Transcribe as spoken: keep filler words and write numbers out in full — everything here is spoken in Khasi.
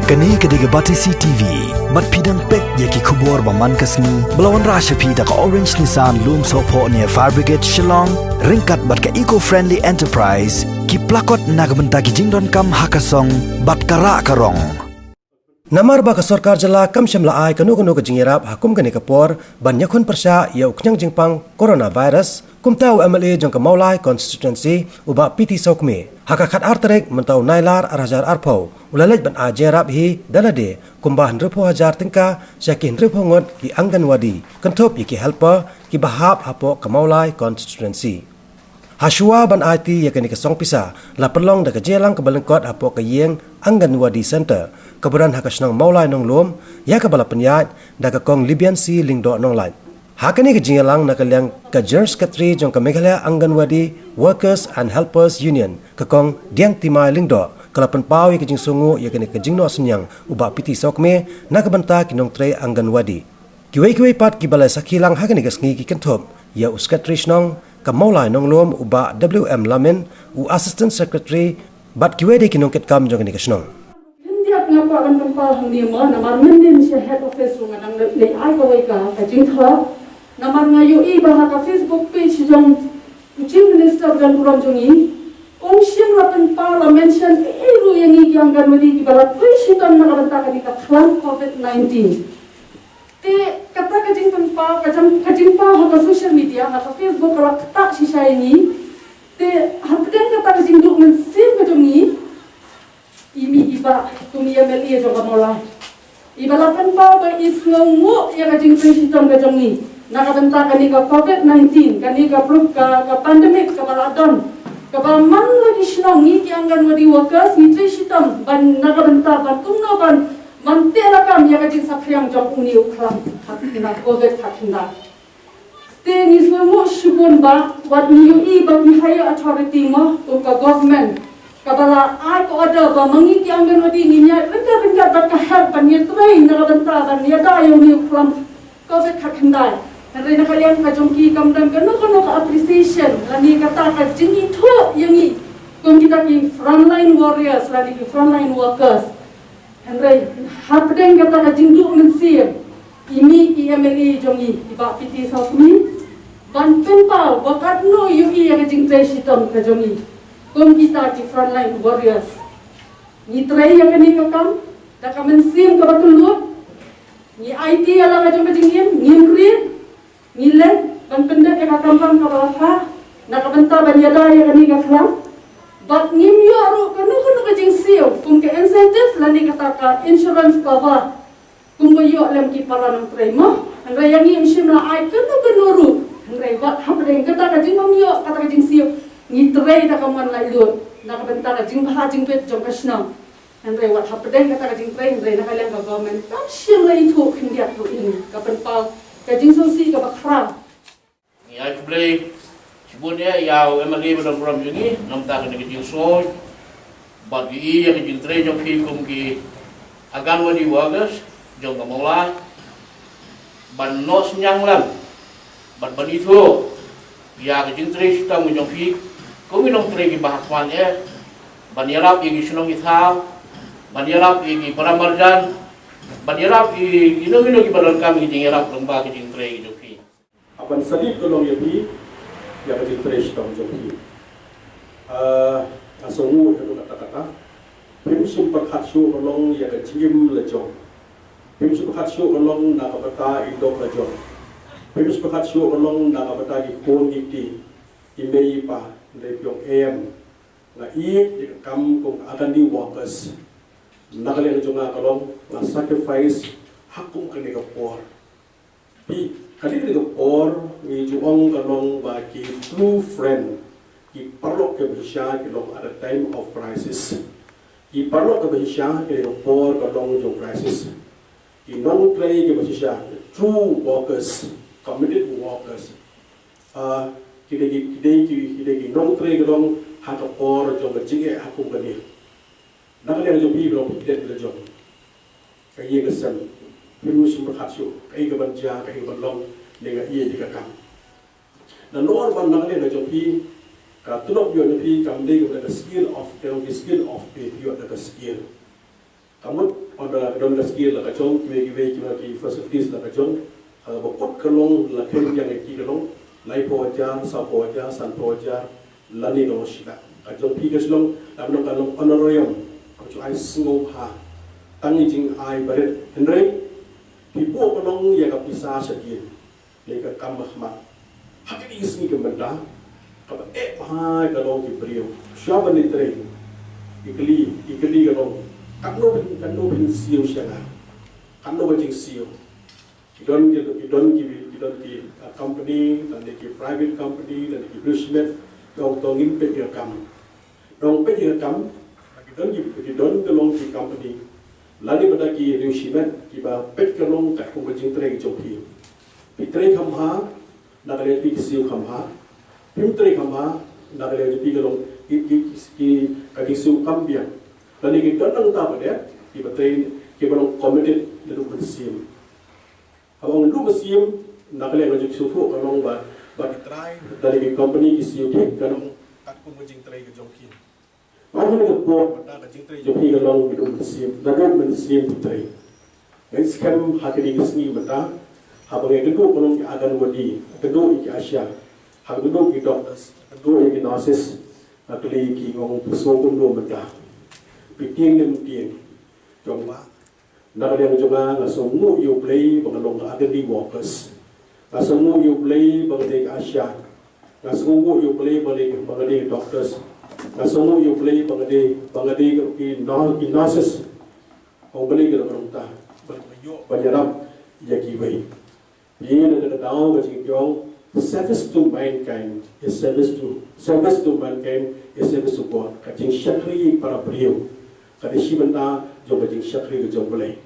Kane ka dei ka Batesi T V. Bad phi dang peit ïa ki khubor ba man ka sngi ba la wanrah sha phi da ka Orange Nissan Lumsohphoh near Fire Brigade Shillong, ryngkat bad ka Eco Friendly Enterprise, ki plakot na ka bynta ki jingdonkam ha ka song bad ka rah ka rong. Namar ba ka sorkar jylla kam shym la ai kano kano ka jingïarap ha kum kane ka por ban ïakhun pyrshah ïa u khñiang jingpang coronavirus, kumta u M L A jong ka Mawlai constituency, u Bah P T Sawkmie, ha ka khatar tarik mynta u Nailar ar hajar arphew, u la leit ban ai jingïarap hi da lade kumba hynriewphew hajar tyngka sha ki hynriewphew ngut ki Anganwadi, kynthup ïa ki helper kiba hap hapoh ka Mawlai constituency. Hashwa ban aiti ïa kane ka song pisa, la pynlong da ka jingïalang kaba lyngkot hapoh ka ïing Anganwadi Center kaba don ha ka shnong Mawlai Nonglum, ïa kaba la pynïaid da ka Kong Libiansi Lyngdoh Nonglait. Ha kane ka jingïalang na ka liang ka General Secretary jong ka Meghalaya Anganwadi Workers and Helpers Union, ka Kong Diangtimai Lyngdoh, ka la pynpaw ïa ka jingsngewnguh ïa kane ka jingnoh synñiang u Bah P T Sawkmie na ka bynta ki nongtrei Anganwadi. Kiwei kiwei pat kiba la sakhi lang ha kane ka sngi ki kynthup ïa u Secretary Shnong ka Mawlai Nonglum, u Bah W M Lamin, u Assistant Secretary, bad kiwei de ki nongkitkam jong kane ka shnong. Khyndiat nga kwah ban pynpaw hangne mo, namar mynnin sha head office ruh nga dang leit ai kawei ka, ka jingthoh. Namar nga ïohi ba ha ka Facebook page jong u Chief Minister ba don burom jong ngi, um shym la pynpaw, la mention ei ei ruh ïa ngi ki Anganwadi kiba la trei shitom na ka bynta kane ka khlam covid nineteen. Te kata ka jingpynpaw, ka jing, ka jingpaw ha ka social media, ha ka Facebook, ka la ktah shisha ïa ngi. Te hapdeng kata ka jingduh mynsiem ka jong ngi, i mih i bah kum i M L A jong ka Mawlai, iba la pynpaw ba i sngewnguh ïa ka jingtrei shitom ka jong ngi na ka bynta kane ka covid nineteen, kane ka pro-, ka, ka pandemic kaba la don, kaba man la ki shnong, ngi ki Anganwadi workers ngi trei shitom ban, na ka bynta ban kumno ban ban teh lakam ïa ka jingsaphriang jong une u khlam khatkhyndai, covid khatkhyndai. Te ngi sngewnguh shibun ba wat ngi ïohi ba ki higher authority mo, kum ka government, kaba la ai ka order ba ma ngi ki Anganwadi ngin ïaid ryngkat ryngkat bad ka health ban ïatrei na ka bynta ban ïada ïa une u khlam covid khatkhyndai. Hynrei na ka liang ka jong ki kam don kano kano ka appreciation lane kata ka jingithuh ïa ngi kum kita ki frontline warriors lane ki frontline workers. Hynrei hapdeng kata ka jingduh mynsiem, i mih i M L A jong ngi, i Bah P T Sawkmie, ban pynpaw ba katno ïohi ïa ka jingtrei shitom ka jong ngi kum kita ki frontline warriors. Ngi trei ïa kane ka kam da ka mynsiem kaba kylluid. Ngi aiti ïa la ka jong ka jingim, ngim rit, ngi leh ban pyndep ïa ka kam kaba la phah na ka bynta ban ïada ïa kane ka khlam. Bad ngim ïoh ruh kano kano ka jingsiew kum ka incentive lane kata ka insurance cover kumba ïoh lem ki para nongtrei mo. Hynrei ïa ngi ngim shym la ai kano kano ruh. Hynrei wat hapdeng kata ka jingbym ïoh kata ka jingsiew, ngi trei da ka mon laitluid na ka bynta ka jingbha jingbit jong ka shnong. Hynrei wat hapdeng kata ka jingtrei, hynrei na ka liang ka government kam shym la ithuh khyndiat ruh ïa ngi, ka pynpaw ka jingsngewsih kaba khraw. Ngi ai khublei shibun ïa, ïa u M L A ba don burom jong ngi, namar kata ka jingsngewsih bad ïa ka jingtrei jong phi kum ki Anganwadi workers jong ka Mawlai. Ban noh synñiang lang bad ban ithuh ïa ka jingtrei shitom ka jong phi kum ki nongtrei kiba ha khmat eh, ban ïarap ïa ki shnong ki thaw, ban ïarap ïa ki para marjan, ban ïarap ïa kino kino kiba donkam ïa ki jingïarap lyngba ka jingtrei ka jong phi. Haba ngi salute ka long ïa phi ïa ka jingtrei shitom jong phi. Ah, nga sngewnguh ïa kata kata. Phim shym pyrkhat shuh ka long ïa ka jingim la jong. Phim shym pyrkhat shuh ka long na ka bynta i dok la jong. Phim shym pyrkhat shuh ka long na ka bynta ki khun ki kti, i mei i pa, hynrei phi ong em, nga ïeit ïa ka kam kum ka Anganwadi workers. Na ka liang jong nga ka long nga sacrifice ha kum kane ka por. Phi, kane ka por ngi ju ong ka long ba ki true friend, ki paralok kiba shisha ki long at a time of crisis. Ki paralok kiba shisha kane ka por ka long jong crisis. Ki nongtrei kiba shisha, true workers, committed workers. Ah, ki dei ki, ki dei ki, ki dei ki nongtrei ka long ha ka por jong ka jingeh ha kum kane. Na ka liang jong phi ba long phi dei la jong. Ka ïing ka sem. Phim shym pyrkhat shuh kaei kaban jia, kaei kaban long, ne nga ïeit ïa ka kam. Nalor ba na ka liang jong phi, ka tulop ïoh na phi kam dei ka skill of, ka skill of pay, ïoh na ka skill. Ka mut Ka don ka skill la ka jong, kiwei kiwei ki facilities la ka jong. Haba kut ka long la khlem ïa ki ka long laiphew hajar, sawphew hajar, sanphew hajar, lane ka long shilak. Ka jong phi ka shlong, ka long ka long honorarium. Ka jong ai sngewbha. Tang i jingai barit. Hynrei phi buh ka long ïa ka pisa sha ki. Ïa ka kam ba khmat. Ha kine ki sngi ki mynta, kaba eh bha ka long ki briew. Shuwa ban ïatrei, i kylli, i kylli ka long, katno phin, katno phin siew sha nga? Katno ka jingsiew? Ki don ki, ki don ki, ki don ki, uh, company, lane ki private company, lane ki business, ki ong to ngin peit ïa ka kam. Dang peit ïa ka kam, ki don ki, ki don ka long ki company lane bad ki riew shimet kiba peit ka long katkum ka jingtrei ka jong phi. Phi trei kham bha, na ka liang phi siew kham bha. Phim trei kham bha, na ka liang phi ka long ki, ki, ki, ki, ka jingsiew kam biang. Lane ki don nangta pat de kiba trei, kiba long committed naduh mynsiem. Haba ong naduh mynsiem, na ka liang ka jingsngewthuh ka long ba, ba ki trai, lane ki company ki siew thik ka long katkum ka jingtrei ka jong ki. Ong ha kane ka por mynta ka jingtrei jong phi ka long naduh mynsiem, naduh mynsiem phi trei. Ngi skhem ha kine ki sngi mynta, haba ngi kynduh ka long ki Anganwadi, kynduh ïa ki ASHA, ha kynduh ki doctors, kynduh ïa ki nurses, ha kine ki ngong pynsaw kumno mynta. Phi tieng ne ym tieng? Jong nga, na ka liang jong nga, nga sngewnguh ïa U Blei ba nga long ka Anganwadi workers. Nga sngewnguh ïa U Blei ba nga dei ka ASHA. Nga sngewnguh ïa U Blei ba nga dei, ba nga dei doctors. Nga sngewnguh ïa U Blei ba nga dei, ba nga dei ki, ki nurses. Ong balei ka long nangta? Ba nga ïoh ban ïarap ïa kiwei. Phi, na ka daw ka jingpyni, service to mankind is service to, service to mankind is service to God. Ka jingshakri para briew ka dei shi bynta jong ka jingshakri ka jong U Blei.